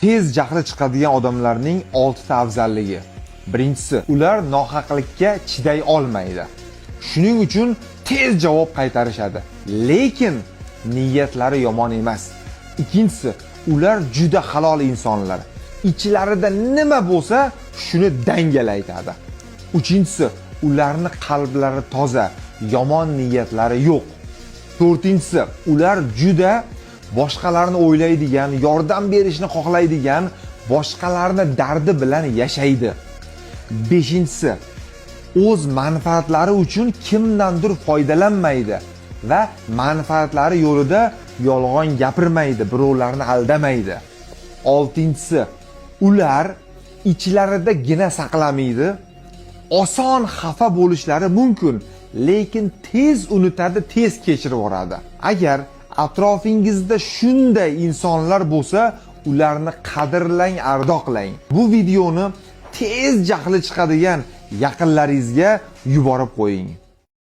Tez jahli chiqadigan odamlarning 6 ta afzalligi. Birinchisi, ular nohaqlikka chiday olmaydi. Shuning uchun tez javob qaytarishadi. Lekin niyatlari yomon emas. Ikkinchisi, ular juda halol insonlar. Ichlarida nima bo'lsa, shuni dangal aytadi. Uchinchisi, ularni qalblari toza, yomon niyatlari yo'q. To'rtinchisi, ular juda boshqalarni o'ylaydigan, yordam berishni xohlaydigan, boshqalarni dardi bilan yashaydi. Beshinchisi, o'z manfaatlari uchun kimdandir foydalanmaydi va manfaatlari yo'lida yolg'on gapirmaydi, birovlarni aldamaydi. Oltinchisi, ular ichlarida gina saqlamaydi, oson xafa bo'lishlari mumkin, lekin tez unutadi, tez kechirib yuboradi. Agar atrofingizda shunday insonlar bo'lsa, ularni qadrlang, ardoqlang. Bu videoni tez jahli chiqadigan yaqinlaringizga yuborib qo'ying.